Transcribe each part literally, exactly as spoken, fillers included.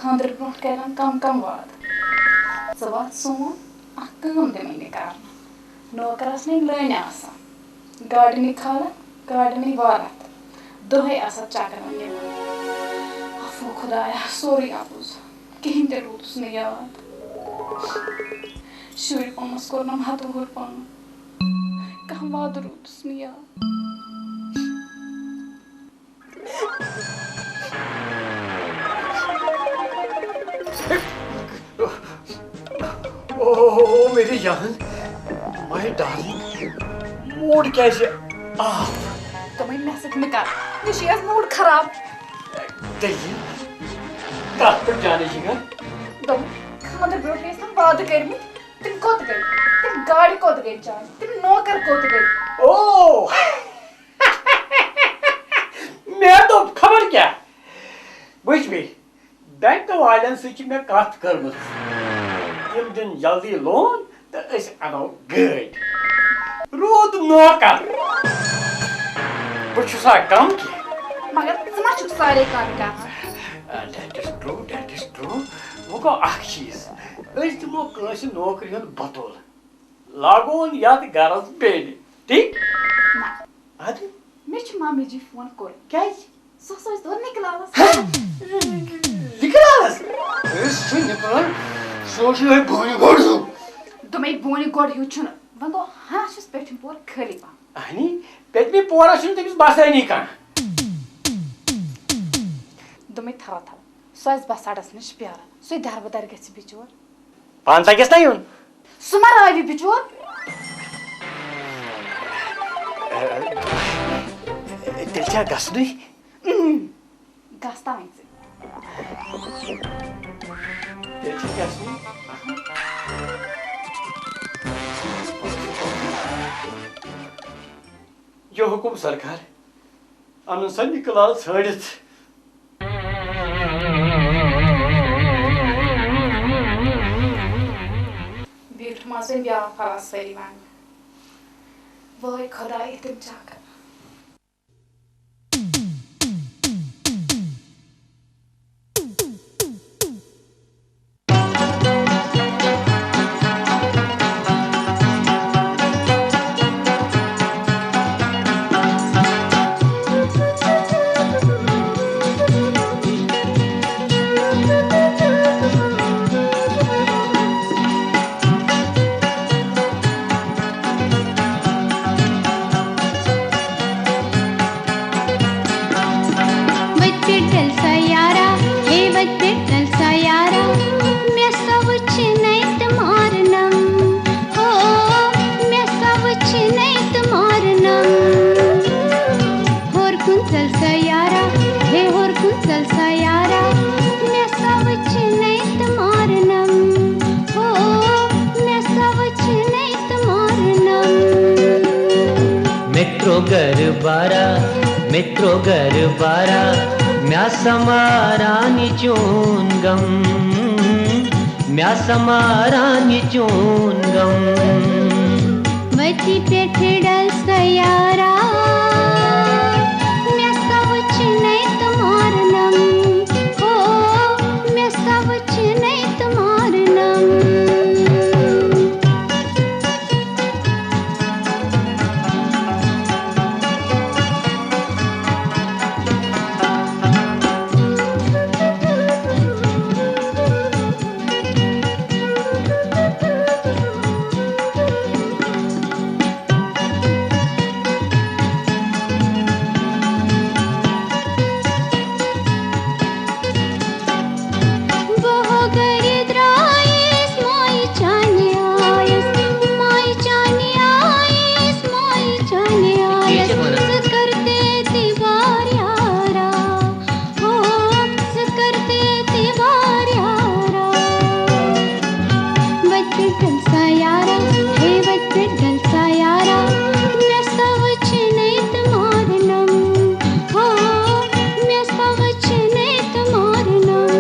خانٛدرٕ برونٛٹھ کَرن کم کم وعدٕ۔ ژٕ وات سون، اکھ کٲم دِمے نہٕ کرنہٕ۔ نوکر آسنے لٲنہِ آسان، گاڑِ نٕے کھالان، گاڑِ نٕے والان، دۄہے آسان چکرن نِوان۔ عفو خدایا، سورُے اپُز، کِہیٖنۍ تہِ روٗدُس نہٕ یاد۔ شُرۍ پانس کوٚرنم ہتہٕ وُہُر پان، کانٛہہ وعدٕ روٗدُس نہٕ یاد۔ او میری جان، مائی ڈارلنگ، موڈ کیازِ آف؟ تِمے مےٚ سۭتۍ مہٕ کر، مےٚ چھُ یتھ موڈ خراب۔ دٔلیٖل کتھ پٮ۪ٹھ جانے جگر؟ دوٚپُن، خانٛدر برونٛٹھ ٲسۍ تِم وعدٕ کٔرمٕتۍ، تِم کوٚت گٔے؟ تِم گاڑِ کوٚت گٔے چانہِ؟ تِم نوکر کوٚت گٔے؟ او! مےٚ دوٚپ خبر کیٛاہ، وٕچھ بیٚیہِ، بینک والٮ۪ن سۭتۍ چھِ مےٚ کتھ کٔرمٕژ، تِم دِن جلدی لون تہٕ أسۍ انو گٲڑۍ۔ روٗد نوکر، بہٕ چھُسا کم کینٛہہ؟ مگر ژٕ ما چھُکھ سارے کامہِ کران؟ That is true, that is true. وۄنۍ گوٚو اکھ چیٖز، أسۍ دِمو کٲنٛسہِ نوکری ہُنٛد بتُل، لاگون یتھ گرس بیٚنہِ، ٹھیٖک؟ نہ۔ ادٕ؟ مےٚ چھُ مامی جی فون کوٚرمُت۔ کیٛازِ؟ سُہ ہسا ٲسۍ دورٕ نِکلالس۔ ہہ؟ نِکلالس؟ أسۍ چھِ نِکلال، سُہ اوس یِہوٚے بونہِ گۄڈٕ ہیوٗ۔ دوٚپمَے بونہِ گۄڈٕ ہیوٗ چھُنہٕ۔ وۄنۍ گوٚو ہنا چھُس پیٚٹھِم پور خٲلی پہم۔ اہنی، پیٚتمہِ پورس چھُنہٕ تٔمِس باسٲنی کانٛہہ۔ دوٚپمَے تھاو تھاو، سُہ آسہِ بس اڈس نِش پیاران، سُے دربہٕ در گژھِ بِچور۔ پانہٕ تہِ گژھِ نا یُن۔ سُہ ما راوِ بِچور؟ تیٚلہِ چھا گژھنُے؟ اۭں، گژھ تام ژٕ۔ تیٚلہِ چھا گژھنُے؟ یہِ حُکُم سرکار، اَنُن سا نِکلال ژھٲنٛڈِتھ۔ بیٖٹھ ما سٲنۍ بیٛاکھ فراز سٲری ونٛگہٕ۔ وٲے خۄداے، تِم چکر۔ وتہِ پٮ۪ٹھ ڈل سا یارا، ہے وتہِ پٮ۪ٹھ ڈل سا یارا، مےٚ سا وٕچھِ نَے تہٕ مارنم۔ ہو، مےٚ سا وٕچھِ نَے تہٕ مارنم۔ ہور کُن ژل سا یارا، ہے ہور کُن ژل سا یارا، مےٚ سا وٕچھِ نَے تہٕ مارنم۔ ہو، مےٚ سا وٕچھِ نَے تہٕ مارنم۔ مےٚ ترٛوو گرٕ بارا، مےٚ ترٛوو گرٕ بارا، مےٚ سا ماران یہِ چون غم۔ مےٚ سا ماران یہِ چون غم۔ وتی پٮ۪ٹھٕ ڈل سا یارا، مےٚ سا وٕچھِ نَے تہٕ مارنم۔ ہو، مےٚ سا وٕچھِ نَے تہٕ مارنم۔ بہٕ ہو گرِ درٛایس، مایہِ چانہِ آیس، مایہِ چانہِ آیس، مایہِ چانہِ آیس۔ ژٕ کر تہِ تہِ واریارا، ہو، ژٕ کر تہِ تہِ واریارا۔ وتہِ پٮ۪ٹھ ڈل سا یارا، ہے وتہِ پٮ۪ٹھ ڈل سا یارا، مےٚ سا وٕچھِ نَے تہٕ مارنم۔ ہو، مےٚ سا وٕچھِ نَے تہٕ مارنم۔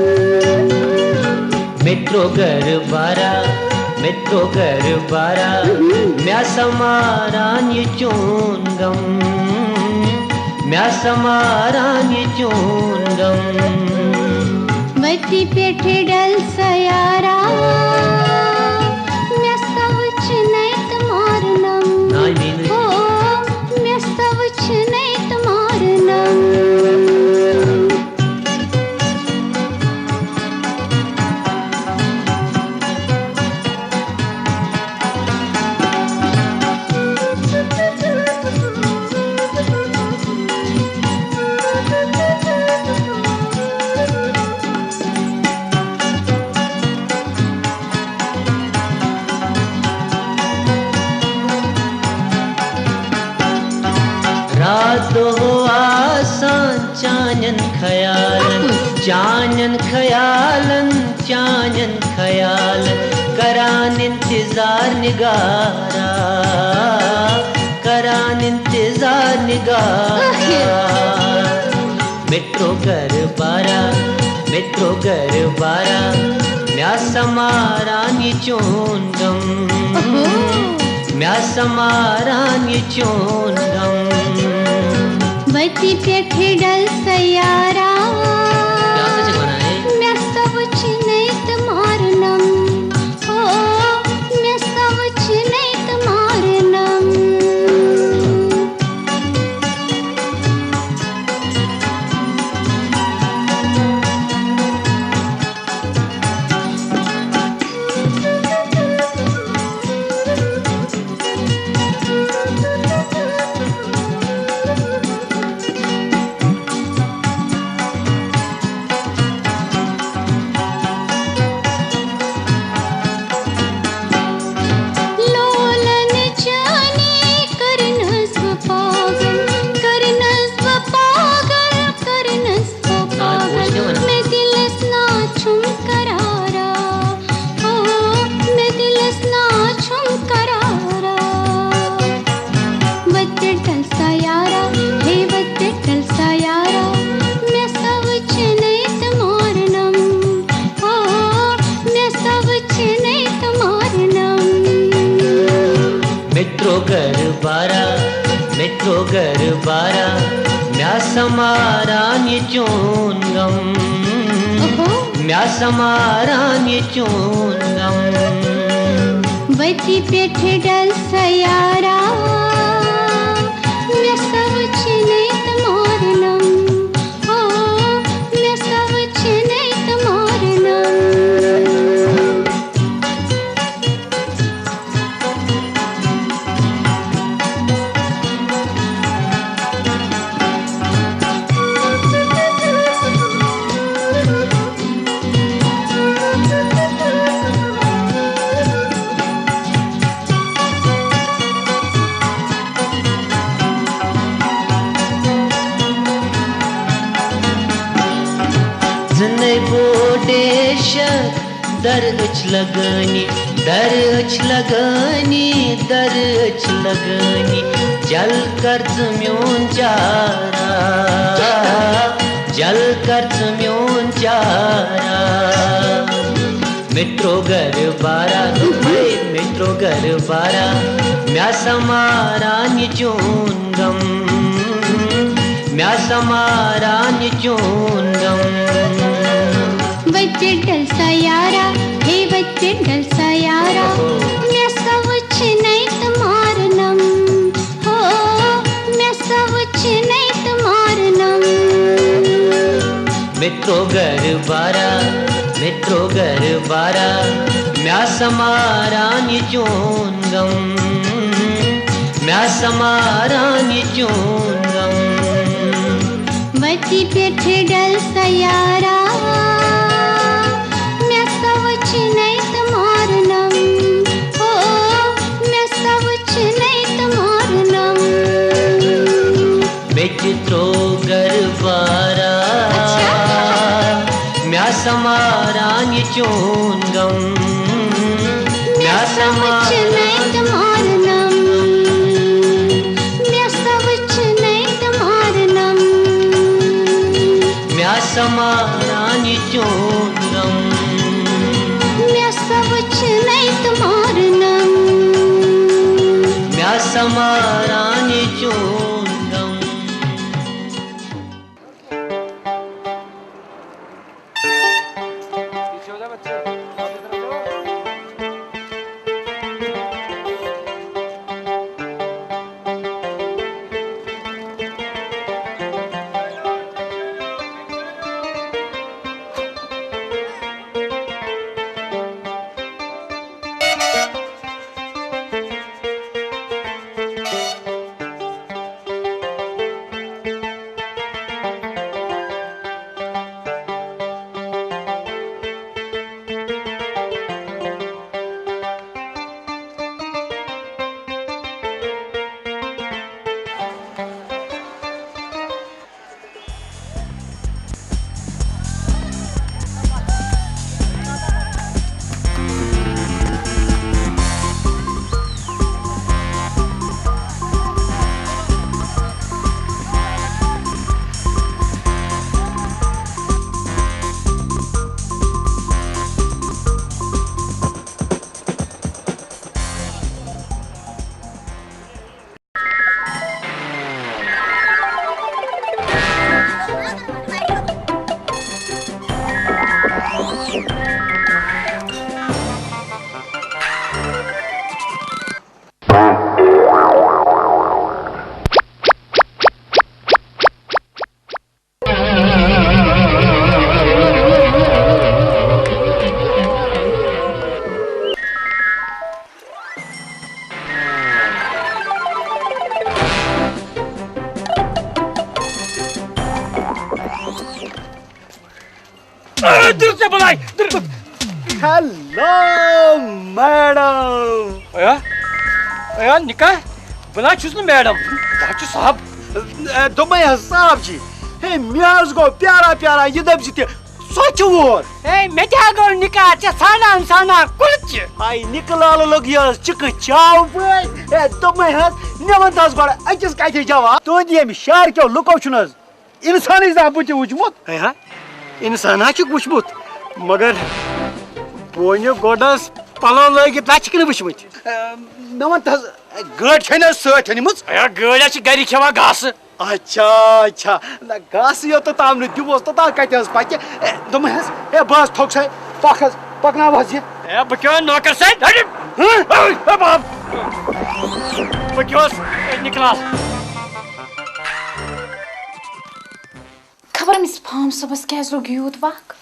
مےٚ ترٛوو گرٕ بارا، مےٚ ترٛوو گرٕ بارا، مےٚ سا ماران یہِ چون غم۔ مےٚ سا ماران یہِ چون غم۔ وتہِ پٮ۪ٹھٕ ڈل سیارا، مےٚ سا وٕچھنَے تہٕ مارنم۔ ناے میٛٲنۍ۔ ہو، مےٚ سا وٕچھنَے تہٕ مارنم۔ راتو آسان چانٮ۪ن خیالن، چانٮ۪ن خیالن، چانٮ۪ن خیالن، کران انتظار نگارا، کران انتظار نگارا۔ مےٚ ترٛوو گرٕ بارا، مےٚ ترٛوو گرٕ بارا، مےٚ آسا ماران یہِ چون غم۔ مےٚ آسا ماران یہِ چون غم۔ وتی پٮ۪ٹھٕ ڈل سیارا، کیٛاہ سا چھِ وَنان، ہے؟ مےٚ سا وٕچھنَے تہٕ مارنم۔ او، مےٚ سا وٕچھنَے تہٕ مارنم۔ لولن چانی کرنس بہٕ پاگل، کرنس بہٕ پاگل، کرنس بہٕ پاگل۔ مےٚ دِلس نا چھُم قرارا، او، مےٚ دِلس نا چھُم قرارا۔ وتہِ ڈل سیارا، ہے وتہِ ڈل سیارا، مےٚ سا وٕچھنَے تہٕ مارنم۔ او، مےٚ سا وٕچھنَے تہٕ مارنم۔ مےٚ ترٛوو گرٕ بارا، مےٚ ترٛوو گرٕ بارا، مےٚ آسا ماران یہِ چون غم۔ اوہو۔ مےٚ آسا ماران یہِ چون غم۔ وتی پٮ۪ٹھٕ ڈل سیارا، مےٚ سا وٕچھنَے تہٕ مارنم۔ او، مےٚ سا وٕچھنَے تہٕ مارنم۔ زنَے بوڈے شک در أچھ لگٲنی، در أچھ لگٲنی، در أچھ لگٲنی۔ جل کر ژٕ میون چارا، جل کر ژٕ میون چارا۔ مےٚ ترٛوو گرٕ بارا، دوٚپمَے مےٚ ترٛوو گرٕ بارا، مےٚ آسا ماران یہِ چون غم، مےٚ آسا ماران یہِ چون غم۔ وتہِ ڈل سیارا، ہے وتہِ ڈل سیارا، مےٚ سا وٕچھنَے تہٕ مارنم۔ ہو، مےٚ سا وٕچھنَے تہٕ مارنم۔ مےٚ ترٛوو گرٕ بارا، مےٚ ترٛوو گرٕ بارا، مےٚ آسا ماران یہِ چون غم، مےٚ آسا ماران یہِ چون غم۔ وتی پٮ۪ٹھٕ ڈل سیارا، مےٚ سا وٕچھنَے تہٕ مارنم۔ او، مےٚ سا وٕچھنَے تہٕ مارنم۔ مےٚ تہِ ترٛوو گرٕ بارا، اچھا۔ مےٚ آسا ماران یہِ چون غم۔ مےٚ آسا ماران، مےٚ سا وٕچھنَے تہٕ مارنم۔ مےٚ سا وٕچھنَے تہٕ مارنم۔ مےٚ آسا ماران یہِ چون غم۔ مےٚ سا وٕچھنَے تہٕ مارنم۔ مےٚ آسا ماران یہِ چون غم۔ دِر ژےٚ بلاے، دِر۔ Hello madam. ایا، ایا نکاح، بہٕ نہ چھُس نہٕ میڈم، بہٕ حظ چھُس صاحب۔ اے، دوٚپمَے حظ صاحب جی۔ ہے، مےٚ حظ گوٚو پیاران پیاران، یہِ دٔپۍ زِ تہِ سۄ چھِ وور۔ ہے، مےٚ تہِ ہا گوٚو نکاح، ژےٚ ژھانڈان ژھانڈان کُلچہِ۔ آے نِکہٕ لالہٕ لوٚگ یہِ حظ چِکہٕ چاو پٲٹھۍ۔ ہے، دوٚپمَے حظ، مےٚ وَن تہٕ حظ گۄڈٕ أکِس کَتھِ جواب۔ تُہُنٛد ییٚمہِ شہرکیو لُکو چھُنہٕ حظ اِنسانٕے زانٛہہ بٕتھِ وُچھمُت؟ ہے ہا، اِنسان ہا چھُکھ وُچھمُت، مگر بونہِ گۄڈَس پَلو لٲگِتھ نہ چھِکھ نہٕ وُچھمٕتۍ۔ اے، مےٚ وَن تہٕ حظ، گٲڑۍ چھے نہٕ حظ سۭتۍ أنمٕژ؟ ہے، گٲڑۍ ہا چھِ گَرِ کھٮ۪وان گاسہٕ۔ اچھا، اچھا۔ نہ، گاسہٕ یوت توٚتام نہٕ دِموس، توٚتام کَتہِ حظ پَکہِ؟ اے، دوٚپمَے حظ، اے، بہٕ حظ تھوٚک سَے، پَکھ حظ، پَکناو حظ یہِ۔ اے، بہٕ کیٛاہ نوکر سۭتۍ؟ ہَٹہِ۔ ہہ؟ اے، اے، باب۔ بہٕ کیٛاہ اوس، اے، نِکلاس۔ خبر أمِس فام صٲبَس کیٛازِ لوٚگ یوٗت وق؟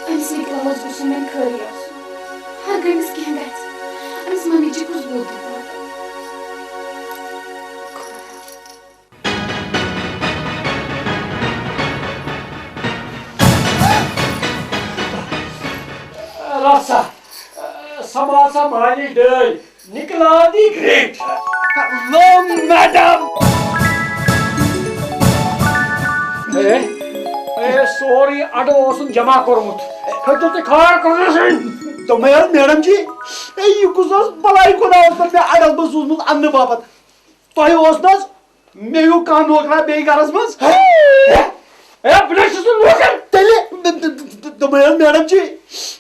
أمِس نِکلَس گوٚژھ نہٕ مےٚ خٲرٕے آسُن۔ ہر گٔمِس کینٛہہ گژھِ۔ أمِس مٔمی جی کُس بوٗد دیُت وعدٕ؟ خۄدایا۔ رَژھ سا، سنبھال سا مالِچ ڈٲلۍ۔ نِکلا دی گریٹ۔ Hello madam. اے، اے، سورُے اَڈٕ اوسُن جمع کوٚرمُت۔ کھٔتِو تُہۍ کھار کوٚرمُت۔ دوٚپمَے حظ میڈم جی، اے، یہِ کُس اوس بلاے خۄدا اوس مےٚ اَڈَس منٛز سوٗزمُت اَننہٕ باپتھ؟ تۄہہِ اوس نہٕ حظ مےٚ ہیوٗ کانٛہہ نوکرا بیٚیہِ گرس منٛز؟ ہے، ہے، ہے، بہٕ نہ چھُس نہٕ نوکر۔ تیٚلہِ، د-، د-، د-، دوٚپمَے حظ میڈم جی،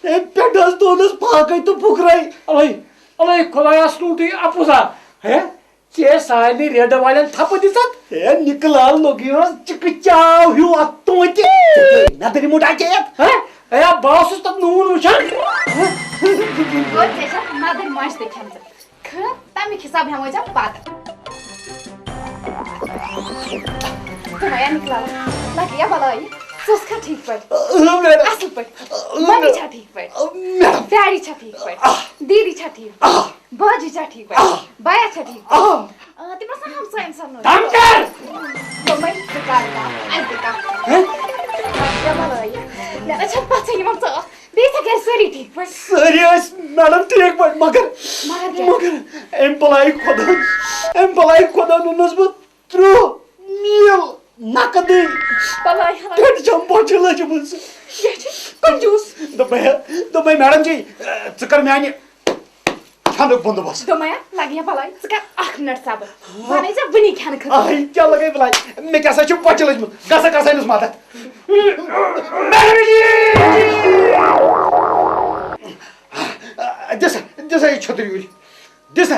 ہے، پٮ۪ٹھٕ حظ تُلنَس فاقَے تہٕ پھُکرَے۔ اَلَے، اَلَے، خۄدایا، سُہ تُہۍ اَپُزا۔ ہے، ژےٚ سارنٕے ریڈٕ والٮ۪ن تھپہٕ دِژَتھ۔ ہے، نِکہٕ لال لوٚگ یہِ حظ چِکہٕ چاو ہیوٗ اَتھ تونٛتہِ۔ نَدٕرۍ مُٹھ اَکے یَتھ۔ ہے، ہے، بہٕ اوسُس تَتھ نوٗن وٕچھان۔ گوٚو، ژےٚ چھَتھ نَدٕرۍ ماجہِ تہِ کھٮ۪مژٕ۔ خٲر، تَمیُک حِساب ہٮ۪مو ژےٚ پَتہٕ۔ تہٕ وۄنۍ نِکلا، لَگہِ یا بَلایہِ، ژٕ ٲسکھا ٹھیٖک پٲٹھۍ؟ اۭں، میڈم۔ اَصٕل پٲٹھۍ۔ اۭں، مَمی میڈم۔ چھا ٹھیٖک پٲٹھۍ؟ اۭں، میڈم۔ ڈیڈی چھا ٹھیٖک پٲٹھۍ؟ آہ۔ دیٖدی چھا ٹھیٖک پٲٹھۍ؟ آہ۔ باجی چھا ٹھیٖک پٲٹھۍ؟ آہ۔ بایا چھا ٹھیٖک پٲٹھۍ؟ آہ۔ آ، تِم آسان ہمساین سان۔ دم کر۔ دوٚپمَے، ژٕ کر کَتھ، اَسہِ دِ کَتھ۔ ہہ؟ لَگہِ یا بَلایہِ۔ مےٚ نہ چھَنہٕ پَژھے یِوان ژاس۔ بیٚیہِ چھا گرِ سٲری ٹھیٖک پٲٹھۍ؟ سٲری ٲسۍ میڈم ٹھیٖک پٲٹھۍ، مگر، مگر کیٛاہ؟ مگر أمۍ بلاے خۄدا، أمۍ بلاے خۄدا نوٚنُس بہٕ ترٕٛہ میٖل نقدٕے۔ بلاے ہنا۔ پٮ۪ٹھ چھَم بۄچھِ لٔجمٕژ۔ یہِ چھِ کنجوٗس۔ دوٚپمَے، دوٚپمَے، میڈم جی، ژٕ کر میانہِ کھٮ۪نُک بندوبست۔ دوٚپمَے، لگہِ یا بلاے، ژٕ کر اکھ منٹ صبر۔ بہٕ اَنے ژےٚ وٕنی کھٮ۪نہٕ خٲطرٕ۔ آے، کیٛاہ لگے بلاے؟ مےٚ کیٛاہ سا چھُ بۄچھِ لٔجمٕژ؟ گژھ سا کر سا أمِس مدد۔ دِ سا، دِ سا یہِ چھٔتٕر یوٗرۍ۔ دِ سا،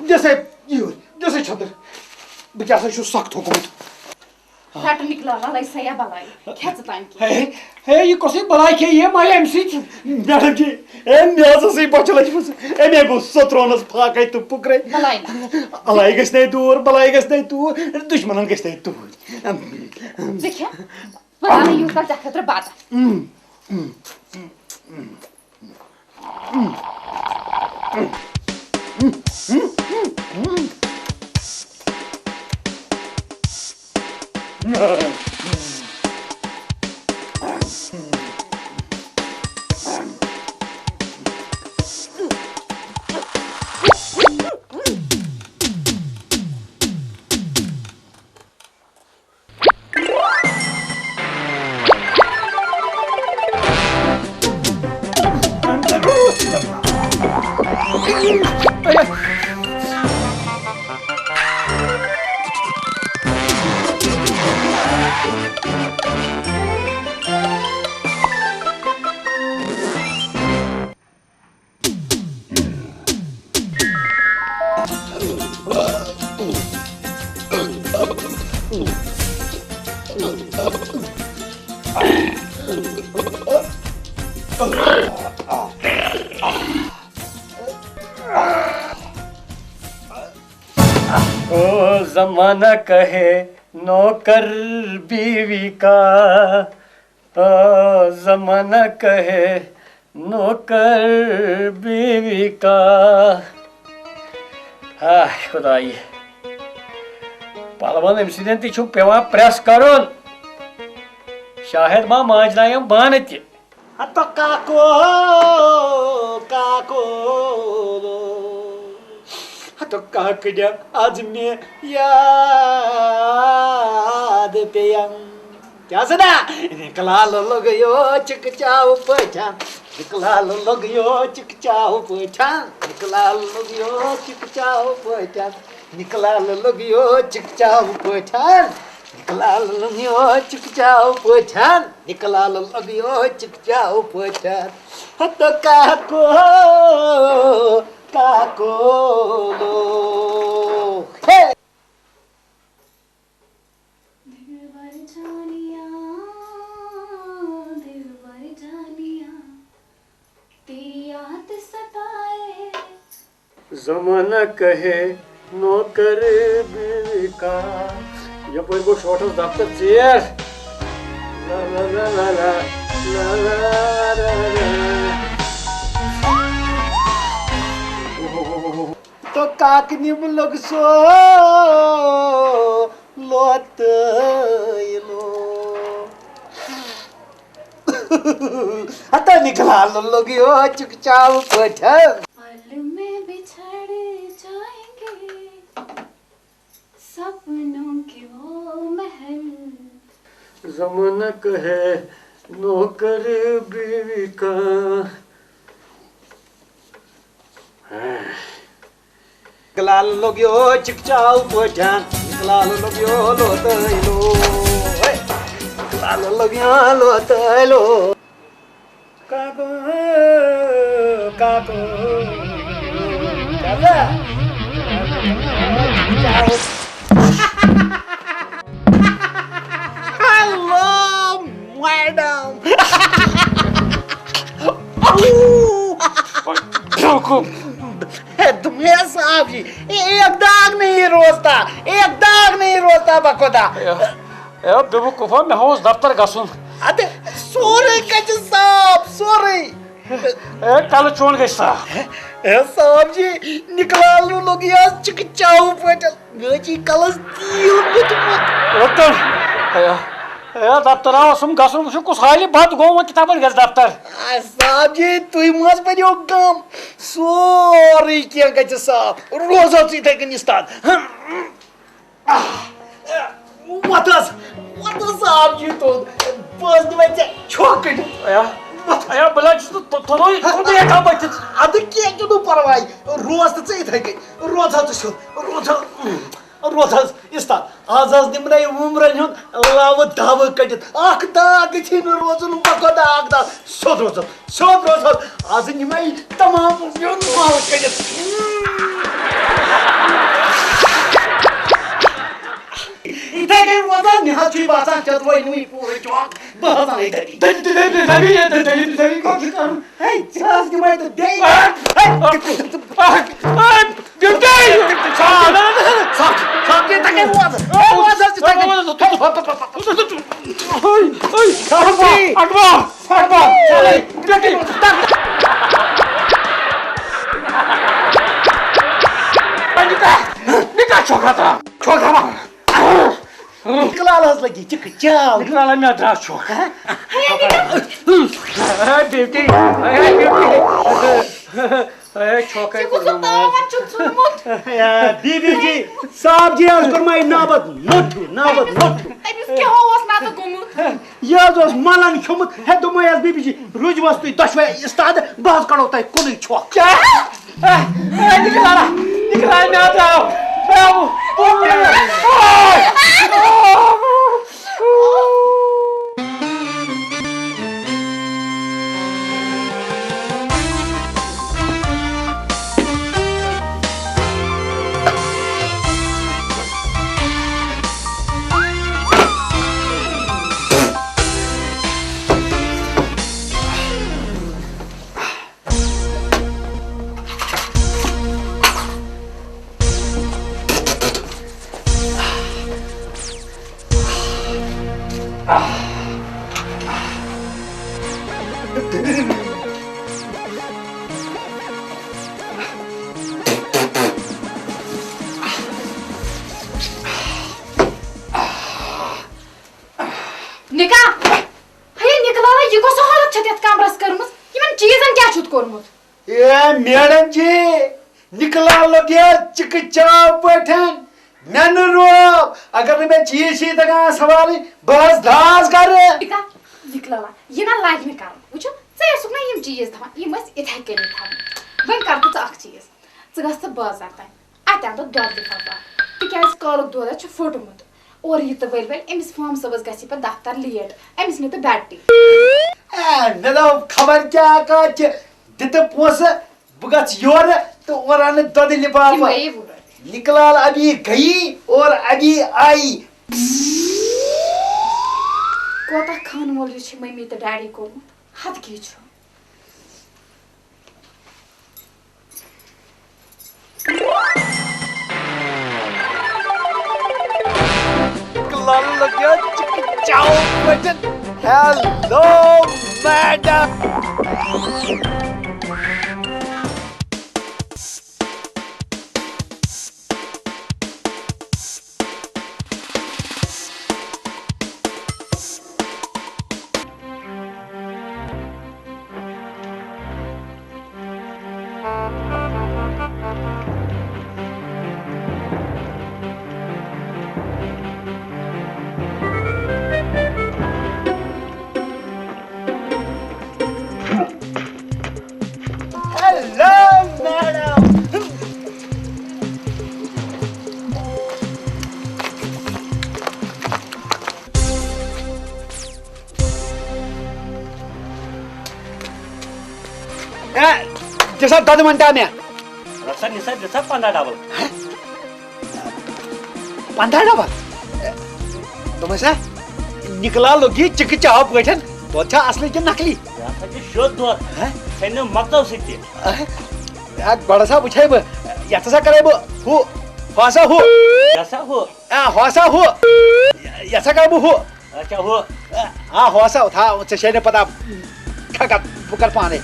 دِ سا یہِ یوٗرۍ۔ دِ سا چھٔتٕر۔ بہٕ کیٛاہ سا چھُس سخ تھوٚکمُت۔ رٹہٕ نِکلا، وَلَے سا یا بَلاے۔ کھےٚ ژٕ تام کینٛہہ۔ ہے، ہے، یہِ کۄسٕے بَلاے کھے؟ یہِ ما أمۍ سٕے؟ میڈم جی، ہے، مےٚ حظ ٲسٕے بۄچھِ لٔجمٕژ۔ أمۍ ہے گوٚو سۄ ترٛوونَس فاقَے تہٕ پھُکرَے۔ بَلاے نہ۔ بَلاے گژھِ نَے دوٗر، بَلاے گژھِ نَے دوٗر، دُشمَنَن گژھِ نَے دوٗر۔ ژٕ کھےٚ۔ بہٕ رَنہٕ یوٗت کال ژےٚ خٲطرٕ بَتہٕ۔ او زمانہ کہے نوکر بیوی کا، او زمانہ کہے نوکر بیوی کا۔ ہاے خدایہِ، پلون أمۍ سٕنٛدٮ۪ن تہِ چھُ پٮ۪وان پرٛٮ۪س کرُن۔ شاید ما مانجنایم بانہٕ تہِ۔ ہتو کاکو، کاکو، ہتو کاکڑ، آز مےٚ یاد پیٚیَم۔ کیٛاہ سا نا؟ نِکہٕ لال لوٚگ یو چِکہٕ چاو پٲٹھۍ۔ نِکہٕ لال لوٚگ یو چِکہٕ چاو پٲٹھۍ۔ نِکہٕ لال لوٚگ یو چِکہٕ چاو پٲٹھۍ۔ نِکہٕ لال لوٚگ یو چِکہٕ چاو پٲٹھۍ۔ نِکہٕ لال لوٚگ یو چِکہٕ چاو پٲٹھۍ۔ نِکہٕ لال لوٚگ یو چِکہٕ چاو پٲٹھۍ۔ ہتو کاکو، کاکو لو۔ ہے! دلبر جانیا، دلبر جانیا، تیری یاد ستائے۔ زمانہ کہے نوکر بیوی کا۔ یپٲرۍ گوٚو شوٹس دفتر ژیر۔ لا لا لا لا لا، لا لا لا لا۔ تو کاکنِم لوٚگ سو لوتٲے لو۔ ہتا نِکہٕ لال لوٚگ یو چِکہٕ چاو پٲٹھۍ۔ پل میں بچھڑ جائیں گے سپنوں کے وہ محل۔ زمانہ کہے نوکر بیوی کا۔ نِکہٕ لال لوٚگ یو چِکہٕ چاو پٲٹھۍ۔ نِکہٕ لال لوٚگ یو لوتٲے لو۔ ہے! نِکہٕ لال لوٚگ یو لوتٲے لو۔ کاکو، کاکو۔ کیٛاہ سا؟ Hello, madam. بیوقوف۔ ہے، تم ہے صاحب جی، ایک داغ نہیں روزتا، ایک داغ نہیں روزتا بخدا۔ اے، اے، بیوقوفا، مےٚ اوس دفتر گژھُن۔ اَدٕ سورُے کَتہِ صاف، سورُے۔ اے، کَلہٕ چون گژھِ صاف۔ اے صاحب جی، نِکہٕ لال لوٚگ یہِ آز چِکہٕ چاوٕ پٲٹھۍ۔ مےٚ حظ چھِ کَلَس تیٖل موٚتمُت۔ رُکُن۔ اے، اے، دفتر اوسُم گژھُن، وٕچھُن کُس حالہِ بَد گوٚو وۄنۍ، کِتھ پٲٹھۍ گژھِ دفتر؟ اے صاحب جی، تُہۍ مہٕ حظ بٔرِو غم، سورُے کینٛہہ گژھِ صاف۔ روزو ژٕ یِتھَے کٔنۍ اِستاد۔ وۄتھ حظ، وۄتھ حظ صاحب جی توٚد۔ بہٕ حظ دِمے ژےٚ چھۄکھ کٔڑِتھ۔ ایا، وۄتھ۔ ایا، بہٕ لَگہٕ چھُس نہٕ تو-، توٚتُے، توٚتُے ہٮ۪کان ؤتھِتھ۔ اَدٕ کینٛہہ چھُنہٕ پَرواے، روز تہٕ ژٕ یِتھَے کٔنۍ۔ روز حظ ژٕ سیوٚد، روز حظ، روز حظ اِستاد۔ آز حظ نِمہٕ نَے وُمرَن ہُنٛد لَوٕ دَوٕ کٔڑِتھ۔ اَکھ داغ گٔژھی نہٕ روزُن، بہٕ خۄدا اَکھ داغ۔ سیوٚد روز حظ۔ سیوٚد روز حظ، آز نِمَے تمام میون مال کٔڑِتھ۔ یِتھَے کٔنۍ روزان، مےٚ حظ چھُے باسان، ژےٚ ترٛووُے نہٕ وٕنہِ پوٗرٕ چوک۔ بہٕ حظ اَنَے دٔلیٖل۔ دٔلیٖل، دٔلیٖل، دٔلیٖل، دٔلیٖل، دٔلیٖل، کیٛاہ چھُ کَرُن؟ ہے، ژےٚ حظ دِمَے تہٕ بیٚیہِ۔ ہے، ہے، ہے، بیوٹی! صاحب، صاحب، یِتھَے کٔنۍ روز۔ ہے، روز حظ یِتھَے کٔنۍ۔ اٹوا، اٹوا، اٹوا، چلے، بیوٹی۔ نکاح، نکاح چھوکرا ترا، چھوکرا ما۔ نکلال حظ لگی چکہ چاو۔ نکلال مےٚ درٛاو چھوکھ۔ ہے، بیوٹی، ہے، بیوٹی۔ اے، چھوکے ژےٚ کُس کوٚرمُت ماز۔ تاوَن چھُتھ ژھُنمُت؟ اے، بی بی جی، صاحب جی حظ کوٚر مےٚ نابد نوٚٹھ ہیوٗ، نابد نوٚٹھ ہیوٗ۔ تٔمِس کیٛاہ اوس نتہٕ گوٚمُت؟ یہِ حظ اوس ملن کھیوٚمُت۔ ہے، دوٚپمَے حظ بی بی جی، رُجوَس تُہۍ دۄشوَے استاد، بہٕ حظ کَڑو تۄہہِ کُنُے چھۄکھ۔ کیٛاہ؟ اے، اے، نِکہٕ لالا، نِکہٕ لالا، مےٚ حظ آو۔ مےٚ آو۔ نکاح، ہے نکلالا، یہِ کۄس حالت چھِ یتھ کمرس کٔرمٕژ؟ یِمن چیٖزن کیٛاہ چھُتھ کوٚرمُت؟ اے میڈم جی، نکلا لوٚگ یہِ چِکہٕ چاو پٲٹھۍ۔ مےٚ نہٕ روب، اگر نہٕ مےٚ چیٖز چھی تگان سنبھالٕنۍ، بہٕ حظ داز کرٕ۔ یہِ کتھ، یہِ کلہٕ، یہِ نہ لگہِ نہٕ کرُن۔ وٕچھو، ژٕ ٲسُکھ نہ یِم چیٖز تھاوان، یِم ٲسۍ یِتھے کٔنی تھاوٕنۍ۔ وۄنۍ کر تہٕ ژٕ اکھ چیٖز، ژٕ گژھ تہٕ بازر تام، اتہِ اَن تہٕ دۄدٕ لفافہٕ اکھ، تِکیازِ کالُک دۄد حظ چھُ پھوٚٹمُت۔ اورٕ یہِ تہٕ ؤلۍ ؤلۍ، أمِس فارم صٲبس گژھِ پتہٕ دفتر لیٹ، أمِس نِتہٕ بیٹری۔ اے، مےٚ دوٚپ خبر کیٛاہ کتھ چھِ، دِ تہٕ پونٛسہٕ، بہٕ گژھٕ یورٕ تہٕ اورٕ اَنہٕ دۄدٕ یِم لِفافہٕ۔ گٔیے وُہ رۄپیہِ۔ نکلال ابھی گئی اور ابھی آئی۔ کوتاہ خانہٕ وول یہِ چھِ مٔمی تہٕ ڈیڈی کوٚرمُت، حد کیٛاہ چھُ۔ لل لگیا چک چاو button. Hello madam. Hello madam. اے، دِ سا دۄدٕ منٹا مےٚ۔ رۄخصت نثار، دِ سا پنٛداہ ڈبل۔ پنٛداہ ڈبل؟ دوٚپمَے سا، نِکلا لوٚگ یہِ چِکہٕ چاو پٲٹھۍ، دۄد چھا اصلٕے کِنہٕ نقلی؟ یہِ ہسا چھُ شوٚد دۄد۔ ہہ؟ ژھیٚنہِ نہٕ مۄکتو سۭتۍ تہِ۔ ہہ؟ یا گۄڈٕ ہسا وٕچھے بہٕ، یَتھ ہسا کرے بہٕ ہُہ، ہُہ ہسا ہُہ۔ یہِ ہسا ہُہ۔ آ، ہُہ ہسا ہُہ۔ یَتھ ہسا کرے بہٕ ہُہ۔ اچھا، ہُہ۔ آ، ہُہ ہسا، تھاو، ژےٚ چھے نہٕ پتہ، کھہ کتھ، بہٕ کرٕ پانے۔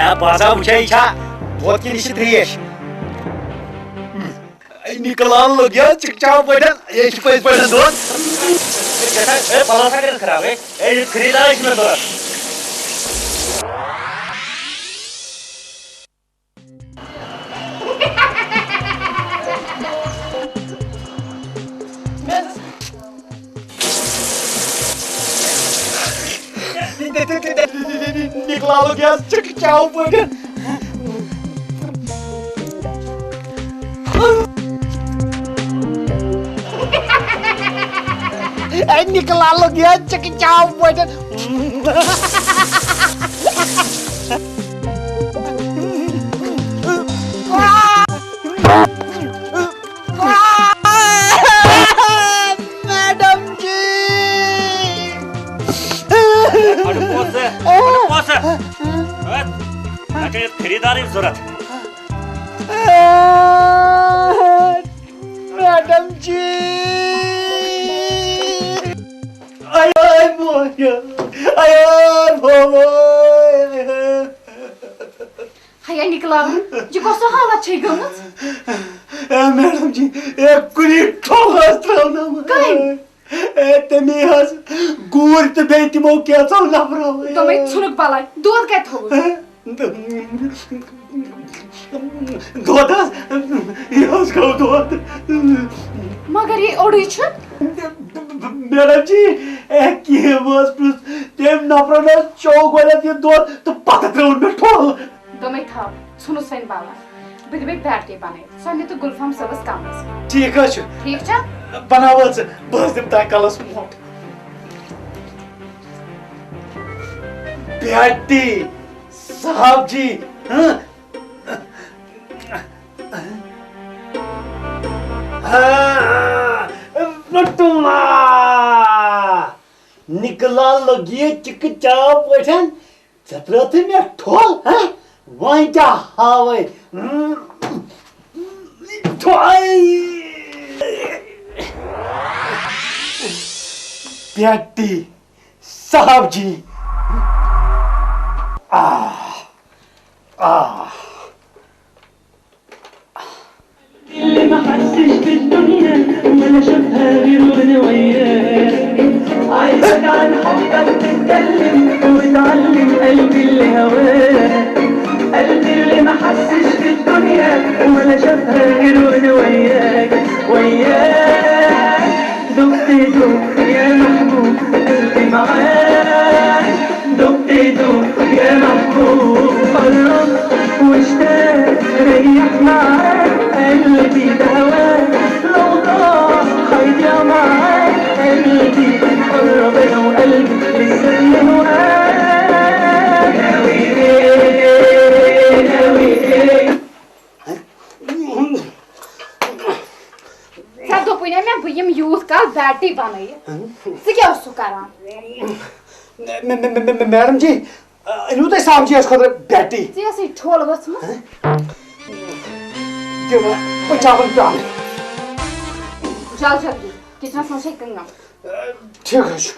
آ، بہٕ ہسا وٕچھے، یہِ چھا دۄد کِنہٕ یہِ چھِ ترٛیش؟ اے، نِکلان لوٚگ یا چِکہٕ چاو پٲٹھۍ، یہِ چھُ پٔزۍ پٲٹھۍ دۄد۔ اے، پلو سا کٔرِتھ خراب، اے، اے، یہِ خریٖدارٕے چھُ مےٚ ضوٚرتھ۔ نِکلالُک یہِ حظ چِکہٕ چاو پٲٹھۍ۔ اے نِکلالُک یہِ حظ چِکہٕ چاو پٲٹھۍ۔ میڈم جی۔ اڑٕ پونٛسہٕ، اڑٕ پونٛسہٕ۔ ہت، مےٚ چھِ ییٚتہِ خریٖدارٕے ضوٚرتھ۔ میڈم جی۔ آے، آے، مویا۔ آے، آے، بابا۔ ہیا نِکلاوُن، یہِ کۄس حالت چھے گٔمٕژ؟ اے میڈم جی، اے کُنی ٹھۄل ٲس ترٛاونٲومٕژ۔ کٔمۍ؟ اے تٔمی حظ، گوٗرۍ تہٕ بیٚیہِ تِمو کینٛژو نفرو۔ دوٚپمَے ژھٕنُکھ بلاے، دۄد کَتہِ تھوٚوُتھ؟ دۄد حظ، یہِ حظ گوٚو دۄد۔ مگر یہِ اوٚڑُے چھُ۔ میڈم جی، اے کینٛہہ اوس پرٛژھ، تٔمۍ نفرن حظ چوٚو گۄڈٕنٮ۪تھ یہِ دۄد تہٕ پتہٕ ترٛٲوٕن مےٚ ٹھۄل۔ دوٚپمَے تھاو، ژھٕنُس وۄنۍ بلاے۔ بہٕ دِمَے بیٹری بنٲوِتھ، سۄ نہِ تہٕ گُلفام صٲبَس کمرَس منٛز۔ ٹھیٖک حظ چھُ۔ ٹھیٖک چھا؟ بناو حظ ژٕ، بہٕ حظ دِمہٕ تۄہہِ کَلَس موٹ۔ بیٹی صاحب جی، ہاں؟ ہاں، رٹما۔ نِکلا لوٚگ یہِ چِکہٕ چاو پٲٹھۍ۔ ژےٚ ترٛٲوتھٕے مےٚ ٹھۄل، ہہ؟ وۄنۍ کیٛاہ ہاوَے؟ ٹھۄل۔ بیٹی صاحب جی۔ آہ، آہ۔ اللي ما حسش بالدنيا ولا شافها غير وانا وياك. عايزك عن حبك تتكلم وتعلم قلبي اللي هواك. قلبي اللي ما حسش بالدنيا ولا شافها غير وانا وياك، وياك. دق دق يا محبوب، قلبي معاك. دق دق يا محبوب، قرب واشتاق، ريح معاك قلبي بهواك. لو ضاع هيضيع معاك قلبي، قرب انا وقلبي لسه بيهواك. ناوي ايه، ناوي ايه؟ ژےٚ دوٚپُے نا مےٚ بہٕ یِمہٕ یوٗت کال بیٹی بنٲیِتھ۔ ژٕ کیٛاہ اوسُکھ کران؟ مے-، مے-، مے-، مے-، مے-، میڈم جی، أنِو تُہۍ صاحب جی یَس خٲطرٕ بیٹی۔ ژےٚ ٲسٕے ٹھوٚل ؤژھمٕژ۔ دِیِو وۄنۍ، بہٕ چاوَن پیٛالہٕ۔ جل جلدی، کچنس منٛز چھے کٲم۔ ٹھیٖک حظ چھُ۔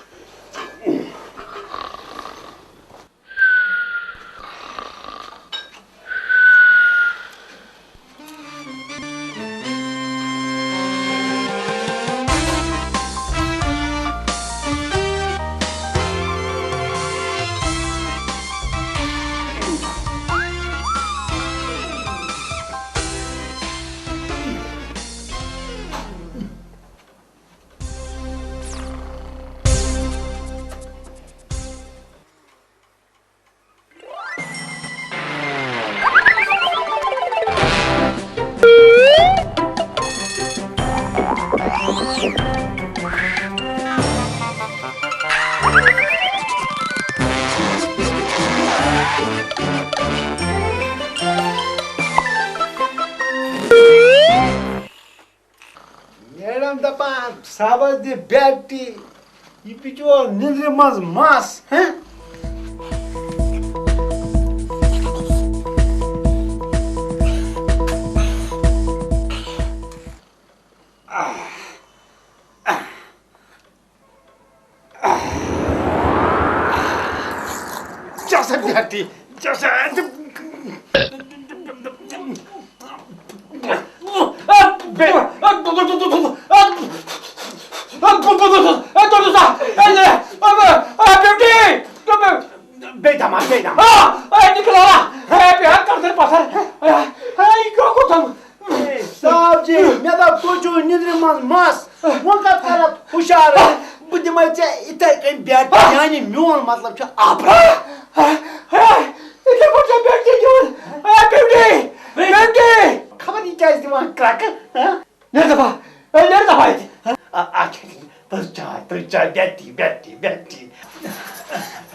میڈم دپان، صاحبس دِ بیٹی، یہِ بِچور نِندرِ منٛز مس، ہہ؟ Just a dirty, just a. بیٚیہِ دھمان، بیٚیہِ دھمان۔ اے، نِکلا، اے، بیٚہہ کَتھ پَتھر۔ اے، اے، یہِ کیٛاہ کوٚرتھَم؟ اے، صاحب جی، مےٚ دوٚپ، تُہۍ چھِو نِندرِ منٛز مَس، وۄنۍ کَتھ کَرَتھ ہُشار؟ بہٕ دِمَے ژےٚ یِتھَے کٔنۍ بیٹی، یعنی میون مطلب چھُ آپرا۔ اے، اے، یِتھَے پٲٹھۍ چھےٚ بیٹی دِوان۔ A, beauty, beauty. خبر یہِ کیٛازِ دِوان کرٛٮ۪کہٕ، ہہ؟ نیر دفعہ، اے، نیر دفعہ ییٚتہِ۔ آ، آ، تُل چاے، تُل چاے، بیٹی، بیٹی، بیٹی۔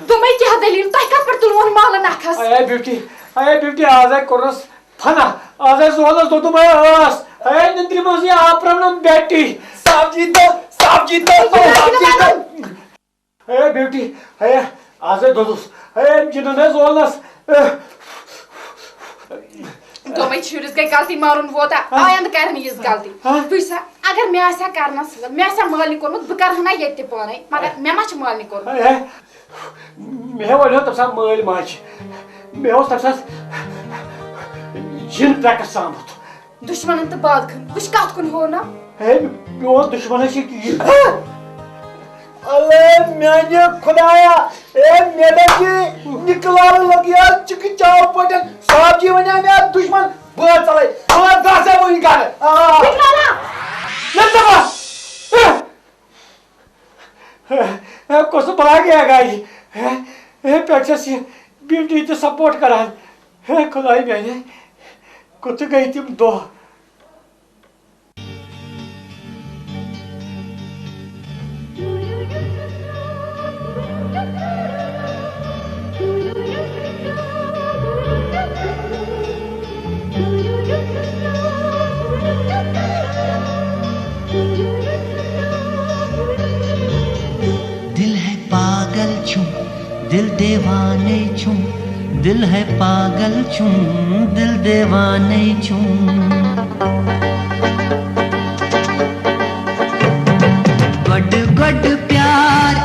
دوٚپمَے کیٛاہ دٔلیٖل؟ تۄہہِ کَتھ پٮ۪ٹھ تُلوُن مالہٕ نَکھَس؟ اے بیوٹی، اے بیوٹی، آز ہے کوٚرنَس فنا، آز ہے زولَس دوٚدُم ہے ٲس، اے نِندرِ منٛز یہِ آپرنم بیٹی۔ صاحب جی تو، صاحب جی تو، صاحب جی تو۔ ہے بیوٹی، ہے، آز ہے دوٚدُس۔ ہے، جِنَن ہے زولنَس۔ دوٚپمَے شُرِس گٔے غلطی، مارُن ووتا، ہاں؟ آیندٕ کَرِ نہٕ یِژھ غلطی۔ ہاں؟ وٕچھ سا، اگر مےٚ آسہِ ہا کَرنَس، مےٚ آسہِ ہا مٲلنہِ کوٚرمُت، بہٕ کَرٕ ہا نا ییٚتہِ تہِ پانَے، مگر مےٚ ما چھِ مٲلنہِ کوٚرمُت؟ ہے، مےٚ وَنیو تَمہِ ساتہٕ مٲلۍ ماجہِ۔ مےٚ اوس تَمہِ ساتہٕ جِن ترٛکَس ژامُت۔ دُشمنن تہٕ باغن، وٕچھ کتھ کُن ہوو نا۔ ہے، میون دُشمن ہے چھُ یہِ۔ الے میانہِ خدایا، اے میڈم جی، نِکلال لگیا چِکہٕ چاو پٲٹھۍ۔ صاحب جی ونیو مےٚ دُشمن، بہٕ ژلے، بہٕ گژھے وٕنۍ گرٕ۔ آ۔ نِکلالا۔ نہ دبا۔ ہے، کۄس بلاے گٔیہ گاڑِ؟ ہے، ہے، پٮ۪ٹھ چھَس یہِ بیوٹی تہِ سپورٹ کران۔ ہے، خداے میانہِ، کوٚت گٔے تِم دۄہ؟ دل ہے پاگل چھُم، دل دیوانے چھُم، دل ہے پاگل چھُم، دل دیوانے چھُم۔ گۄڈٕ گۄڈٕ پیار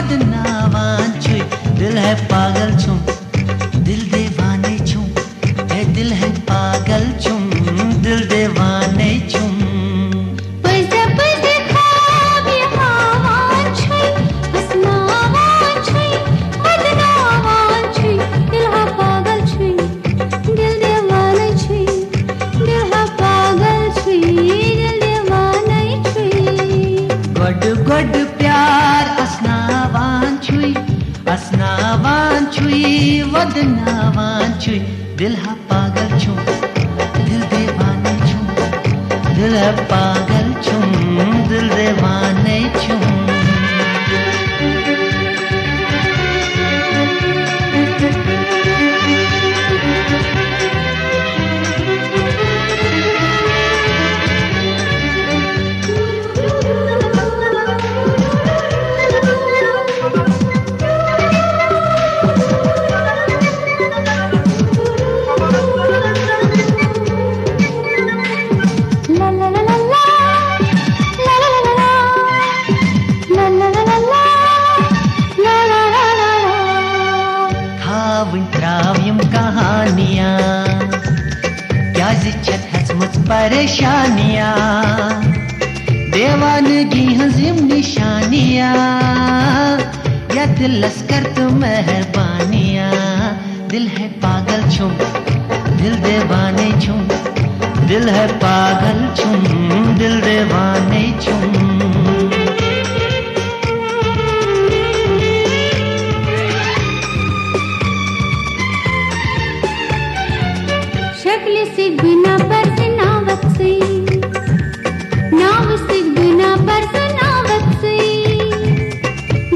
بدناوان چھُے، دل ہے پاگل چھُم، دل دیوانے چھُم، ہے دل ہے پاگل چھُم، دل دیوانے چھُم۔ پٔزۍ پٔزۍ خواب یہِ ہاوان چھُے، ہسناوان چھُے، بدناوان چھُے، دل ہا پاگل چھُے، دل دیوانے چھُے، دل ہا پاگل چھُے، دل دیوانے چھُے۔ گۄڈٕ گۄڈٕ پیار اسناوان چھُے، اسناوان چھُے، ودناوان چھُے، دل ہا پاگل چھُم، دل دیوانے چھُم، دل ہا پاگل چھُم، دل دیوانے چھُم۔ تھاوٕنۍ ترٛاو یِم کہانیاں، کیٛازِ چھَتھ ہٮ۪ژمٕژ پریشانیاں؟ دیوانگی ہٕنٛز یِم نِشانیاں، یَتھ دِلس کر تہٕ مہربانیاں۔ دل ہے پاگل چھُم، دل دیوانے چھُم، دل ہے پاگل چھُم، دل دیوانے چھُم۔ شکلہِ سۭتۍ بنا پرزٕناوتھ ژٕے، ناوٕ سۭتۍ بنا پرزٕناوتھ ژٕے،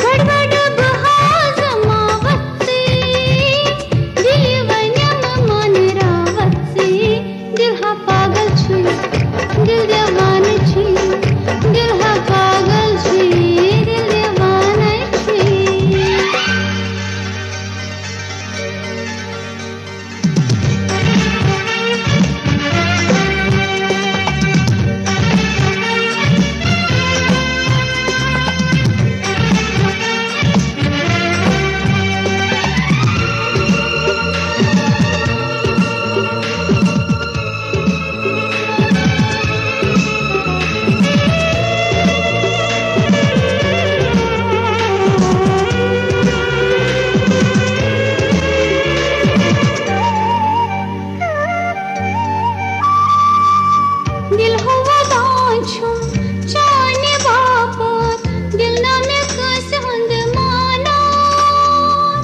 گڑبڑ بہٕ ہازماوتھ ژٕے، دِلہِ ونٮ۪م مانراوتھ ژٕے۔ دل ہا پاگل چھُے، دل دیوانہٕ چھُے، دل ہا پاگل چھُے، دل دیوانہٕ چھُے۔ دل ہو ودان چھُم چانہِ باپتھ، دل نہ مےٚ کٲنٛسہِ ہُنٛد مانان۔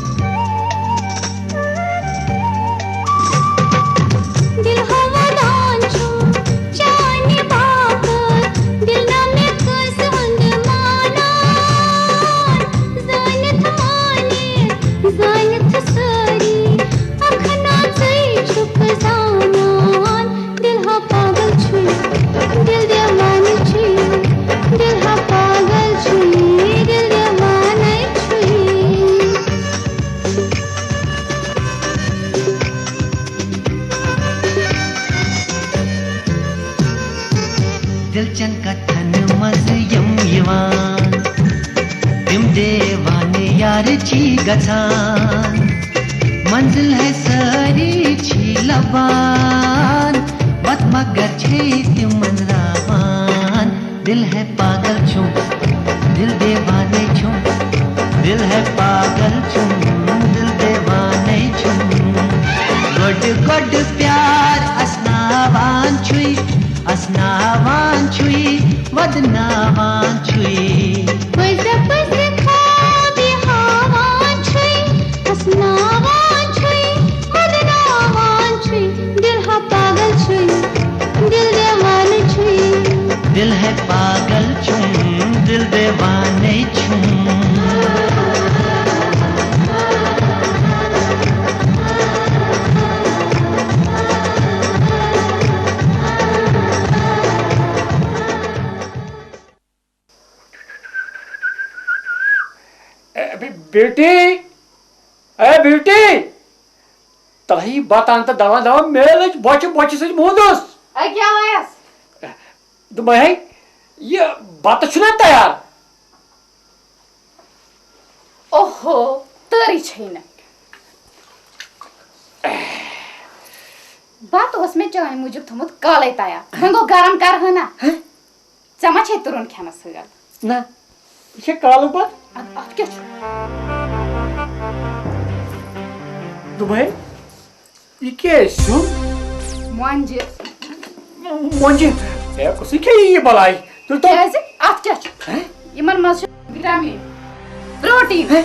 دل ہو ودان چھُم چانہِ باپتھ، دل نہ مےٚ کٲنٛسہِ ہُنٛد مانان۔ زٲنِتھ مانہِ، زٲنِتھ سٲری، اکھ ناژٕے چھُکھ زانان۔ دل ہا پاگل چھُے، دل دیوانہٕ چھُے، دل ہا پاگل چھُے، دل دیوانہٕ چھُے۔ دل چن کتھن منٛز یِم یِوان، تِم دیوانہٕ یار چھی گژھان۔ منزل ہے سٲری چھی لبان، وت مگر چھے تِمن راوان۔ دل ہے پاگل چھُم، دل دیوانے چھُم، دل ہے پاگل چھُم، دل دیوانے چھُم۔ گۄڈٕ گۄڈٕ پیار اسناوان چھُے، اسناوان چھُے، ودناوان چھُے۔ پٔزۍ پٔزۍ خواب یہِ ہاوان چھُے، اسناوان چھُے، ودناوان چھُے۔ دل ہا پاگل چھُے، دل دیوانہٕ چھُے۔ دل ہے پاگل چھُم، دل دیوانے چھُم۔ اے، بی-، بیٹی، اے بیٹی، تۄہہِ بتہٕ انہٕ تہٕ دوا دوا میلٕچ بۄچھِ بۄچھِ سۭتۍ موٗدُس۔ اے، کیٛاہ آیس؟ دوٚپمَے ہے، یہِ بتہٕ چھُنہ تیار؟ اوہو، تٲرٕے چھے نہٕ۔ بتہٕ اوس مےٚ چانہِ موٗجوٗب تھوٚمُت کالے تیار۔ وۄنۍ گوٚو گرم کرٕ ہنا۔ ژےٚ ما چھے تُرُن کھٮ۪نس حٲل؟ نہ، یہِ چھےٚ کالہٕ پتہٕ۔ اتھ، اتھ کیٛاہ چھُ؟ دوٚپمَے، یہِ کیٛاہ سیُن؟ مۄنجہِ۔ مۄنجہِ؟ ہے، کُسٕے کھیٚیہِ یہِ بلاے؟ تُہۍ تو۔ کیٛازِ؟ اتھ کیٛاہ چھُ؟ ہہ؟ یِمن منٛز چھُ وٹامن، پروٹین، ہہ؟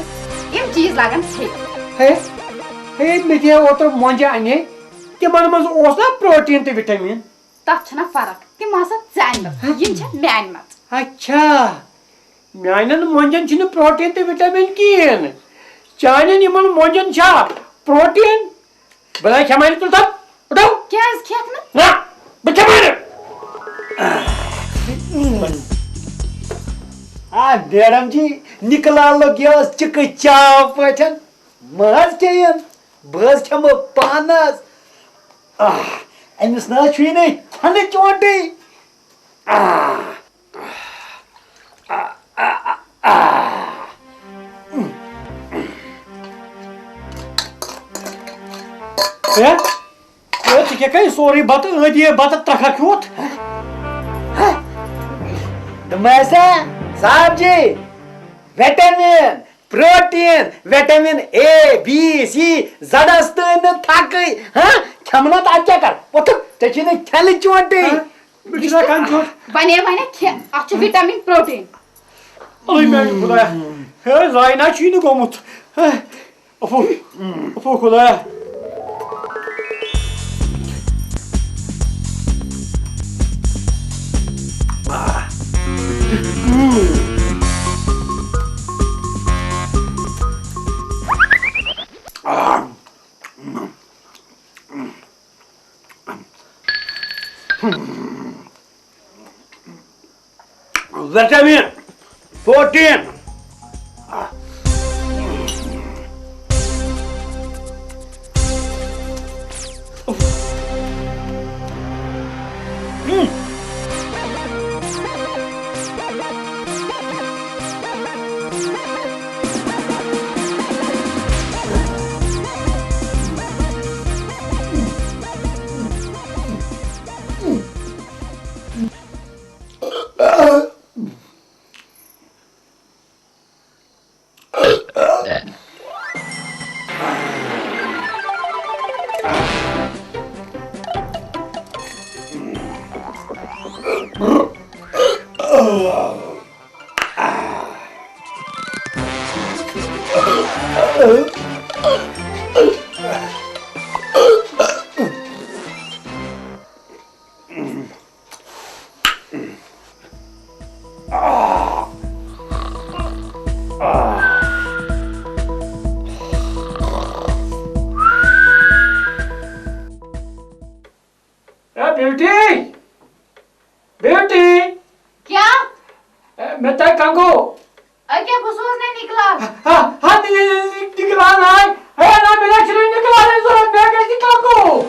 یِم چیٖز لگان کھیٚنۍ۔ ہے، ہے، مےٚ دِیاو اوترٕ مۄنجہِ انے، تِمن منٛز اوس نا پروٹین تہٕ وٹامن؟ تتھ چھنہ فرق، تِم آسن ژےٚ اَنِمژٕ، یِم چھےٚ مےٚ اَنِمژٕ۔ اچھا، میانٮ۪ن مۄنجن چھُنہٕ پروٹین تہٕ وٹامن کِہیٖنۍ۔ چانٮ۪ن یِمن مۄنجن چھا پروٹین؟ بہٕ نَے کھٮ۪مے نہٕ تُل تھَپھ۔ اُٹھو۔ کیٛازِ کھٮ۪کھ نہٕ؟ نہ، بہٕ کھٮ۪مے نہٕ۔ آ، میڈم جی، نکلا لوٚگ یہِ ٲس چِکہٕ چاو پٲٹھۍ۔ ماز کھیٚیِن، بہٕ حظ کھٮ۪مہٕ پانس۔ آہ، أمِس نہ حظ چھُے نہٕ کھٮ۪نٕچ وۄٹٕے۔ آہ، آہ، آہ، آہ، آہ۔ ہے، ہے، ژٕ کیٛاہ کَرِ سورُے بَتہٕ أدی بَتہٕ ترٛکھا کھیوٚت؟ دوٚپمَے سا، صاحب جی، vitamin, protein, vitamin A, B, C, زڈس تہٕ نہٕ تھکٕے، ہاں؟ کھٮ۪مہٕ نہ تہٕ اَتہِ کیٛاہ کَرٕ؟ وۄتھُکھ، ژےٚ چھُے نہٕ کھٮ۪نٕچ چونٹٕے۔ ہاں؟ مےٚ چھُنہ کھٮ۪نہٕ چونٹ۔ وَنے، وَنے، کھےٚ، اَتھ چھُ وٹامن، پروٹین۔ اوے میٛانہِ خۄدایا، ہے، زایہِ نہ چھُے نہٕ گوٚمُت۔ ہے، اَفو، اَفو خۄدایا۔ Vitamin, protein. A beauty, beauty. کیٛاہ؟ اے، مےٚ تہِ کنگو۔ اکیٛاہ، بہٕ سوزنے نِکلال۔ ہا، ہا، نِ-، نِ-، نِ-، نِکلال آے۔ ہے، نہ، مےٚ نہ چھُنہٕ نِکلالٕے ضروٗرت، مےٚ گژھِ کنگو۔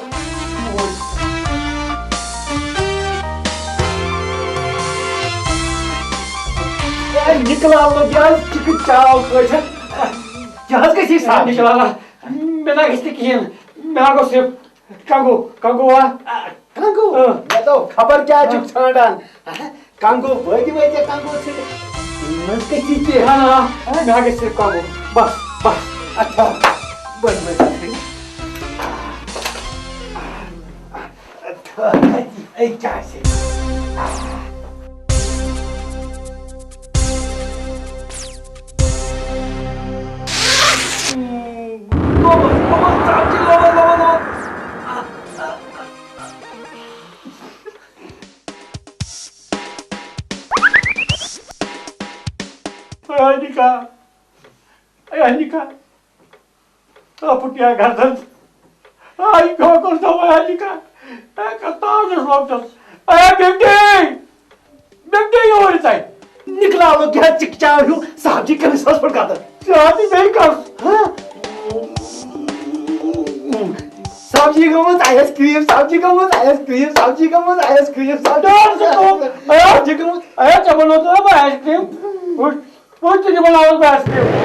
اے، نِکلال لوٚگ یہِ حظ چِکہٕ چاو پٲٹھۍ۔ یہِ حظ گژھِ ہے ہے، سَپدُن۔ نِکلال، مےٚ نہ گژھِ نہٕ کِہیٖنۍ۔ مےٚ ہا گوٚو صرف کنگو، کنگو ہا۔ کنگو؟ اۭں۔ مےٚ دوٚپ، خبر کیٛاہ چھُکھ ژھانٛڈان؟ کنگو، وٲتۍ وٲتۍ ژےٚ کنگو ژھٕنِتھ؟ منٛز کٔژی تہِ؟ نہ، نہ، مےٚ ہا گژھِ صرف کنگو۔ بس، بس۔ اچھا، بٔڑ مہربٲنی۔ اچھا، أتی، أتی کیٛاہ آسہِ؟ اے نِکا، اے نِکا، آ پھُٹیا گردن۔ آ، یہِ کیٛاہ کوٚر ژےٚ وۄنۍ، اے نِکا؟ اے، کَتھ تام چھُس لۄکٹَس؟ اے، بیٚنہِ! بیٚنہِ، یور یہِ ژَے۔ نِکلاوُک یہِ حظ چِکچاو ہیوٗ، صاحب جی کٔمِس ہاسپِٹل گژھان؟ ژٕ حظ چھِ بیٚیہِ کَس؟ ہہ؟ سبزی گٔمٕژ آیِس کرٛیٖم، سبزی گٔمٕژ آیِس کرٛیٖم، سبزی گٔمٕژ آیِس کرٛیٖم، سبزی ڈاکٹر صٲب، صٲب، صبزی گٔمٕژ۔ اے، ژےٚ ووٚنُتھ نا بہٕ آیِس کرٛیٖم؟ وٕچھ، وۄنۍ تہِ دِمو ناوَس بہٕ آیِس کرٛیٖم۔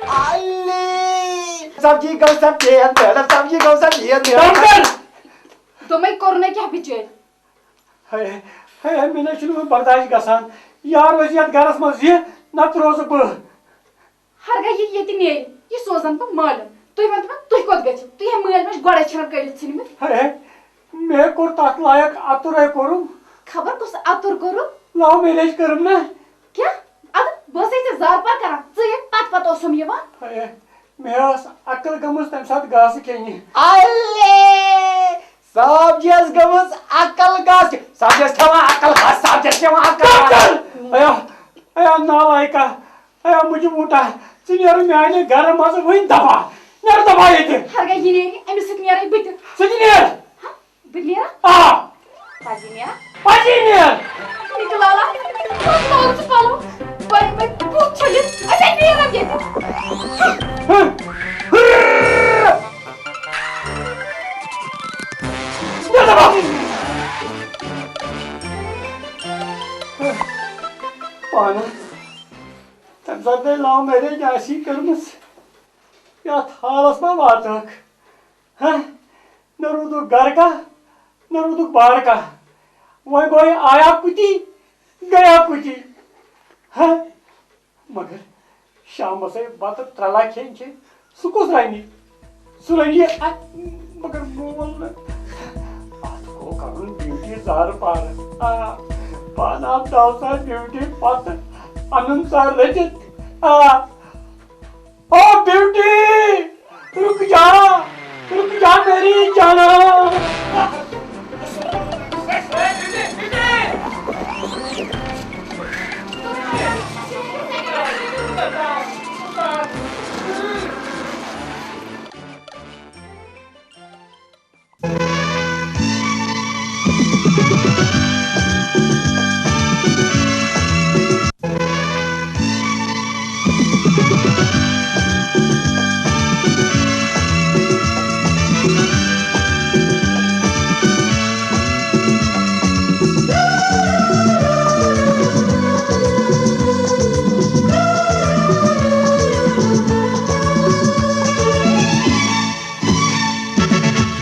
علی! سبزی گٔو سفید، میڈم، سبزی گٔو سفید، میڈم۔ ڈاکٹر! دوٚپمَے کوٚرُنَے کیٛاہ بِچٲرۍ؟ ہے، ہے، ہے، مےٚ نہ چھُنہٕ وۄنۍ برداش گژھان۔ یار روزِ یَتھ گرس منٛز یہِ، نتہٕ روزٕ بہٕ۔ ہرگاہ یہِ ییٚتہِ نیرِ، یہِ سوزن بہٕ مٲلِس۔ تُہۍ ؤنِو مےٚ، تُہۍ کوٚت گٔژھِو؟ تُہۍ ہے مٲلۍ ماجہِ گۄڈَے چھِنہٕ کٔڑِتھ ژھٕنمٕتۍ۔ ہے، ہے، مےٚ کوٚر تَتھ لایق اَتُر ہے کوٚرُم۔ خبر کُس اَتُر کوٚرُم؟ Love marriage کٔرٕم نا۔ کیٛاہ؟ اَدٕ بہٕ ٲسَے ژےٚ زارٕ پار کران، ژٕ ییٚلہِ پتہٕ پتہٕ اوسُم یِوان۔ ہے، مےٚ ٲس عقل گٔمٕژ تَمہِ ساتہٕ گاسہٕ کھیٚنہِ۔ الے! سبزیَس گٔمٕژ عقل گاسہٕ۔ سبزیَس کھٮ۪وان عقل گاسہٕ، سبزیَس کھٮ۪وان عقل گاسہٕ۔ ڈاکٹر! ایا، ایا نالایکا، ایا مُجہِ وُٹا، ژٕ نیر میانہِ گرٕ منٛزٕ وٕنۍ دبا۔ نیر دبا ییٚتہِ۔ ہرگاہ یہِ نیرِ، أمِس سۭتۍ نیرَے بہٕ تہِ۔ ژٕ تہِ نیر۔ ہا؟ بہٕ نیرا؟ آ۔ پَزی نیرا؟ پَزی نیر۔ نِکہٕ لالا، پَتہٕ لاگ ژٕ پَلو۔ بہٕ نِمَے بُتھ چھٔلِتھ۔ أسۍ ہے نیرو ییٚتہِ۔ نیر دَبا۔ پانہٕ تَمہِ ساتہٕ تۄہہِ love marriage آسی کٔرمٕژ، یَتھ حالَس ما واتہٕ ہَکھ؟ ہہ؟ نہ روٗدُکھ گرٕ کانٛہہ، نہ روٗدُکھ بار کانٛہہ۔ وۄنۍ گوٚو یہِ آیا کُتی، گٔیا کُتی۔ ہہ؟ مگر شامَس ہے بَتہٕ ترٛےٚ لَچھ کھیٚنۍ چھِ، سُہ کُس رَنہِ؟ سُہ رَنہِ یہِ اَ-، مگر مول نہٕ۔ اَتھ گوٚو کَرُن ڈیوٹی زارٕ پارٕ۔ آ، پانہٕ آو دَو ساس ڈیوٹی پَتہٕ اَنُن سا رٔٹِتھ۔ آ۔ او بیوٹی، رک جا، رک جا میری جانا۔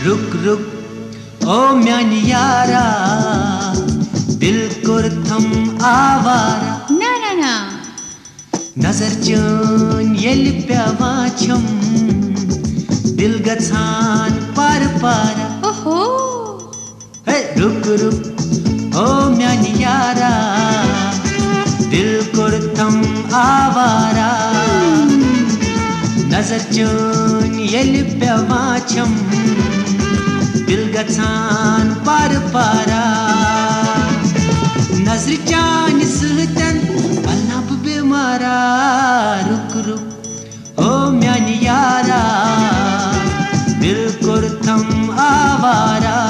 رُک رُک، او میانہِ یارا، دِل کوٚرتھم آوارا۔ نہ نہ نہ۔ نظر چٲنۍ ییٚلہِ پیوان چھم، دِل گژھان پارٕ پارٕ۔ اوہو۔ ہے رُک رُک، او میانہِ یارا، دِل کوٚرتھم آوارا۔ نظر چٲنۍ ییٚلہِ پیوان چھم، دِل گژھان پارٕ پارا۔ نظرِ چانہِ سۭتۍ بنہٕ بہٕ بیمارا۔ رُک رُک، او میانہِ یارا، دِل کوٚرتھم آوارا۔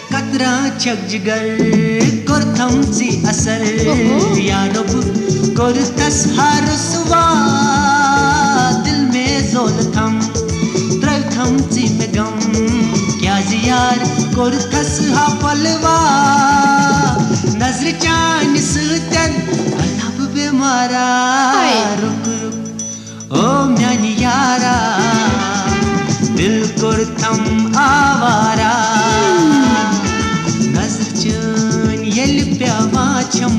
قطرہ چھکھ جگر، کوٚرتھم ژے اثر۔ اوہو۔ یا رب، کوٚرتھس ہا رسوا، دل مے زولتھم، ترٲوتھم ژے مےٚ غم۔ کیازِ یار، کوٚرتھس ہا پلوا، نظرِ چانہِ سۭتۍ بنہٕ بہٕ بیمارا۔ ہاے۔ رُک رُک، او میانہِ یارا، دِل کوٚرتھم آوارا۔ نظرِ چٲنۍ ییٚلہِ پیوان چھم،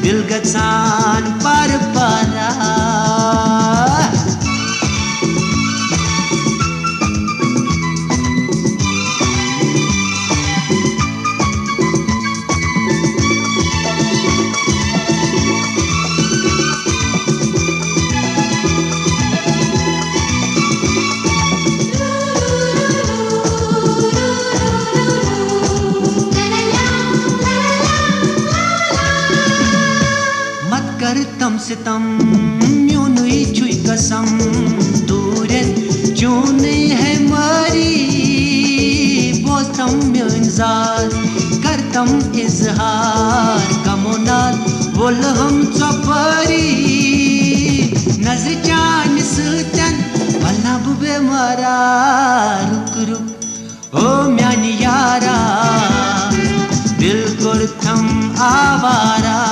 دِل گژھان پارٕ پارا۔ ستم میونُے چھُے قسم، دوٗرٮ۪ن چونُے ہے مٲری۔ بوزتم میٲنۍ زار، کرتم اظہار، کمو نال وولہم ژۄپٲری۔ نظرِ چانہِ سۭتٮ۪ن ولنہ بہٕ بٮ۪مارا۔ رُک رُک او میانہِ یارا، دل کوٚرتھم آوارا۔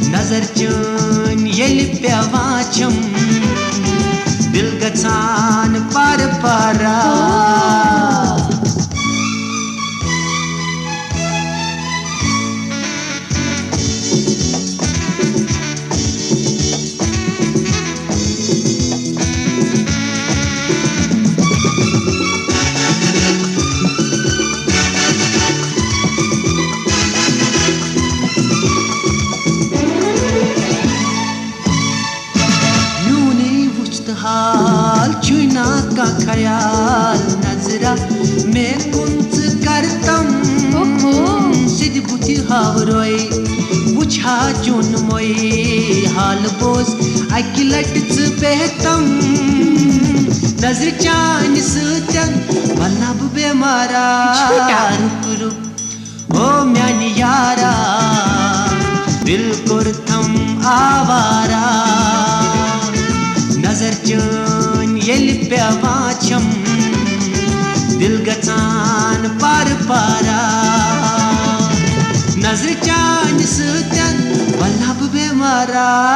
نظر چٲنۍ ییٚلہِ پیوان چھم، دل گژھان پارٕ پارا۔ میونے وُچھ تہٕ حال چھُے نا کانٛہہ خیال، نظرا مےٚ کُن ژٕ کرتم۔ اوہو۔ سیٚدِ بُتھِ ہاو روے، وُچھ ہا چون موے، حال بوز اکہِ لٹہِ ژٕ بیہتم۔ نظرِ چانہِ سۭتٮ۪ن ولنہ بہٕ بٮ۪مارا۔ چھُٹا۔ رُک رُک او میانہِ یارا، دل کوٚرتھم آوارا۔ نظر چٲنۍ ییٚلہِ پیوان چھم، دل گژھان پارٕ پارا۔ نظرِ چانہِ سۭتٮ۪ن ولنہ بہٕ بٮ۪مارا۔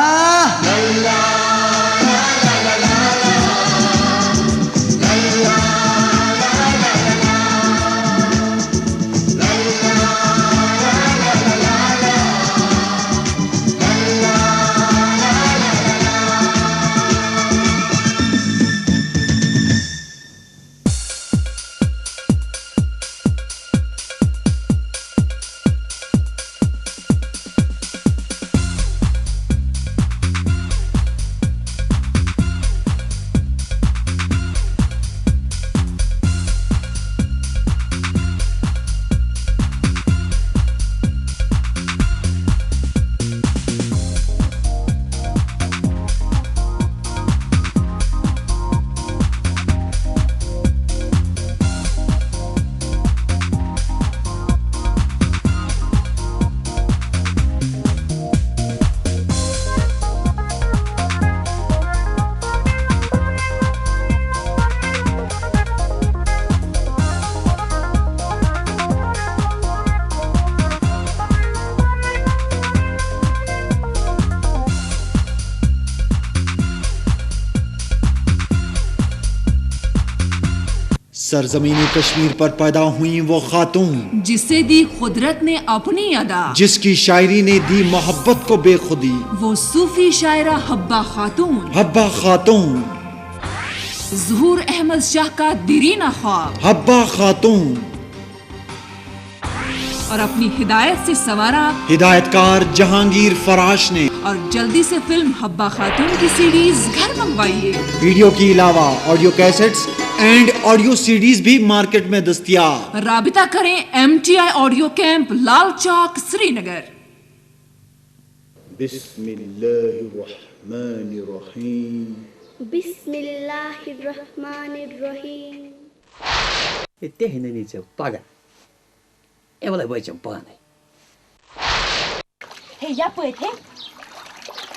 سرزمین کشمیر پر پیدا ہوئیں وہ خاتون، جسے دی قدرت نے اپنی ادا، جس کی شاعری نے دی محبت کو بے خودی۔ وہ صوفی شاعرہ حبہ خاتون۔ حبہ خاتون۔ ظہور احمد شاہ کا دیرینہ خواب۔ حبہ خاتون۔ اور اپنی ہدایت سے سنوارا۔ ہدایت کار جہانگیر فراش نے۔ اور جلدی سے فلم حبہ خاتون کی سیریز گھر منگوائیے۔ ویڈیو کے علاوہ audio cassettes and audio CDs بھی مارکیٹ میں دستیاب۔ رابطہ کریں M T I audio camp, Lal Chowk, Srinagar. بسم اللہ الرحمن الرحیم۔ بسم اللہ الرحمن الرحیم۔ ہے، تہِ ہے نہٕ نی ژےٚ پگاہ۔ اے، وَلَے وٲتۍ یِم پانَے۔ ہے، یَپٲرۍ، ہے۔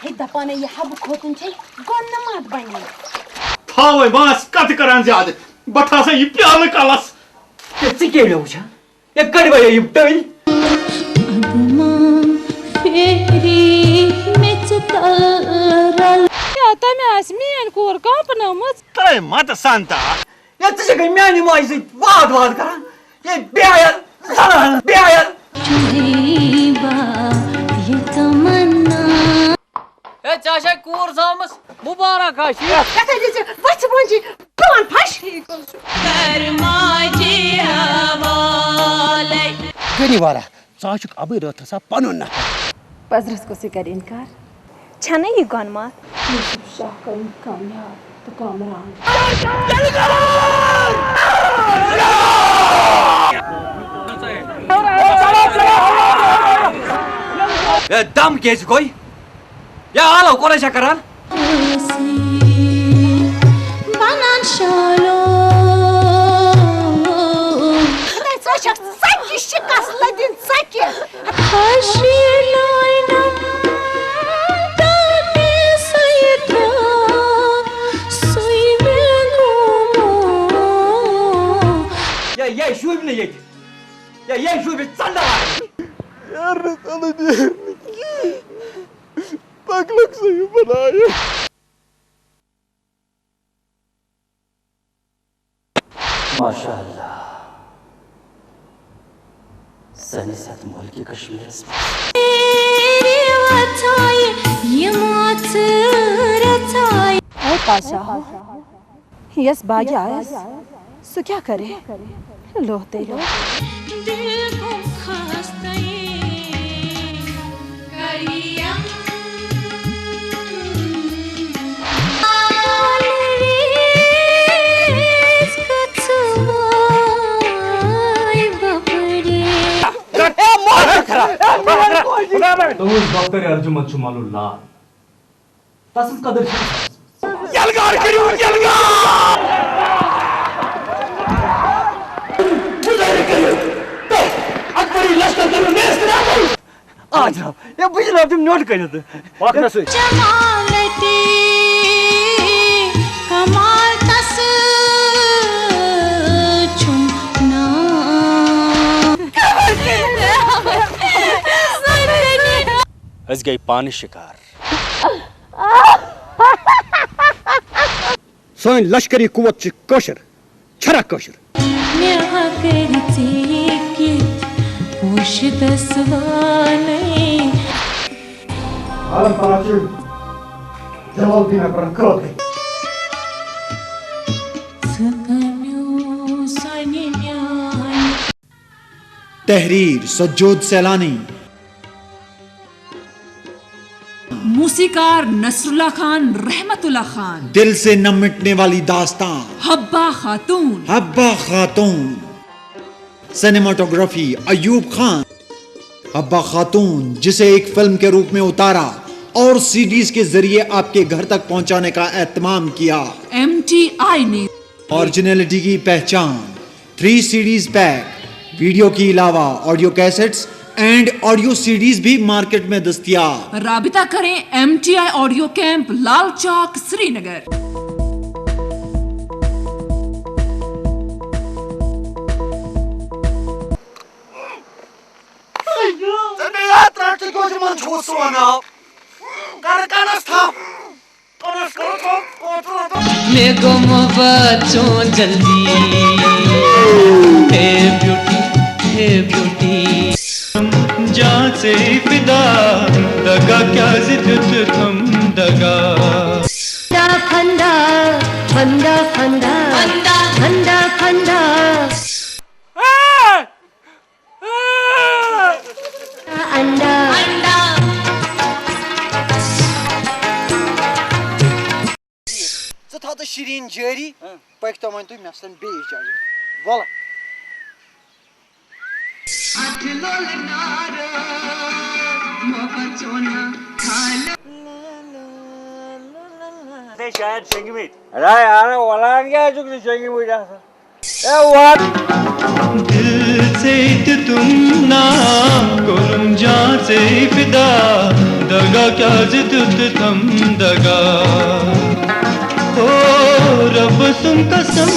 ہے، دَپان ہے، یہِ حبہٕ خوتوٗن چھے گۄنہٕ مَت بَنہِ۔ تھاو وۄنۍ، بہٕ آسہٕ کَتھٕ کَران زیادٕ۔ بہٕ تھاو سا یہِ پیالہٕ کَلَس۔ ہے، ژٕ کیٛاہ مےٚ وٕچھان؟ ہے، کَڑِ وۄنۍ یِم ٹٔلۍ۔ قدمہ پھیری مےٚ ژٕ تَل رَل۔ ہے، تٔمۍ آسہِ میٛٲنۍ کوٗر کانٛپنٲومٕژ۔ ترٛٲے مَتہٕ سَنتا۔ ہے، ژٕ چھَکھ میٛانہِ ماجہِ سۭتۍ واد واد کران۔ ہے، بے حیا زنان، بے حیا۔ چاہے با یہ تمنا۔ ہے، ژےٚ چھے کوٗر زامٕژ؟ مُبارک آسی۔ یَتھ ہے دِژ وَژھِ مۄنجہِ پرٛون پھش۔ کر ماجہِ حوالے۔ غنی والا۔ ژٕ ہا چھُکھ اَبٕے رٲتھرَس ہا پَنُن نفر۔ پزرس کُس یہِ کرِ انکار؟ چھَنہٕ یہِ گۄنہٕ ماتھ؟ یوسف شاہ کٔرٕن کامیاب تہٕ کامران۔ ہے، دم کیٛازِ گوٚے؟ یا آلو کونہ چھا کران؟ بنان شالو۔ ژٕ چھکھ ژکہِ شکست لٔدِن ژکہِ۔ ہشی لٲنم تانے سیدا سُے مےٚ گوٚمُت۔ یا یا شوٗبہِ نہٕ ییٚتہِ۔ یا یا شوٗبہِ ژنٛدٕ وارِ۔ یارنس الہٕ نیرنہٕ کِہیٖنۍ۔ پکلک سا یہِ بنایہِ۔ ماشاء اللہ، سٲنِس یَتھ مُلکہِ کشمیٖرس منٛز۔ یِم ژھایہِ، یِم ژھایہِ۔ اے پادشاہو، یس باگہِ آیس، سُہ کیٛاہ کرِ؟ لوہ تیٚلہِ۔ دل گوٚم خستَے۔ کریم۔ آلویز گژھٕ وٲے ببرِ۔ تُہنٛز دفتر ارجُمنٛد چھُ ملُل لال۔ تسٕنٛز قدٕر چھِ یلغار کٔرِو، یلغار! مُظٲہرٕ کٔرِو۔ اکبری لشکر کٔرِو نیست نابود۔ آ جناب، ہے بہٕ جناب تِم نوٹ کٔرِتھ۔ پکھ مےٚ سۭتۍ۔ جمالتی کمال تس چھُم ناو۔ أسۍ گٔے پانہٕ شِکار۔ سٲنۍ لشکری قوت چھِ کٲشِر، چھرا کٲشِر۔ مےٚ ہا کٔرۍ ژےٚ یہِ کِتھ پوشہِ دسوالے۔ عالم پران چھُ جلال الدین اکبرن قٲد کٔرِتھ۔ ژٕ کمیو سۄنہِ میانہِ۔ تحریر سجود سیلانی۔ موسیقار نصر اللہ خان، رحمت اللہ خان۔ دل سے نہ مٹنے والی داستان۔ حبہ خاتون۔ حبہ خاتون۔ سینیماٹوگرافی ایوب خان۔ حبہ خاتون، جسے ایک فلم کے روپ میں اتارا اور سیڈیز کے ذریعے آپ کے گھر تک پہنچانے کا اہتمام کیا۔ ایم ٹی آئی نے۔ اوریجنلٹی کی پہچان۔ تھری سیڈیز پیک، ویڈیو کے علاوہ audio cassettes and audio CDs بھی مارکیٹ میں دستیاب۔ رابطہ کریں M T I audio camp, Lal Chowk, Srinagar. ژےٚ بیٚیہِ اَتھ رَٹھ تہٕ کیٛازِ یِمَن چھُکھ ژٕ وَنان؟ کَرٕ کَنَس تھَپھ۔ کَنَس کَرٕ تھَپھ، اوترٕ رَٹھ۔ مےٚ گوٚم واتُن جلدی۔ ہے بیوٹی، ہے بیوٹی۔ جان سے فدا، دگا کیٛازِ دیُتتھم دگا؟ فندا، فندا، فندا، فندا، فندا۔ انڈا۔ ژٕ تھاو تہٕ شیٖریٖن جٲری، پٔکۍ تو وۄنۍ تُہۍ مےٚ سۭتۍ بیٚیِس جایہِ۔ وَلہٕ۔ ہے شاید شۄنٛگمٕتۍ۔ ہے یارٕ، وَلان کیٛاہ چھُکھ ژٕ شۄنٛگمٕتۍ آسان؟ اے وَل۔ دل سے دیُتتھم نا، کوٚرُم جان سے فدا، دگا کیٛازِ دیُتتھم دگا؟ او رۄب سُنٛد قسم۔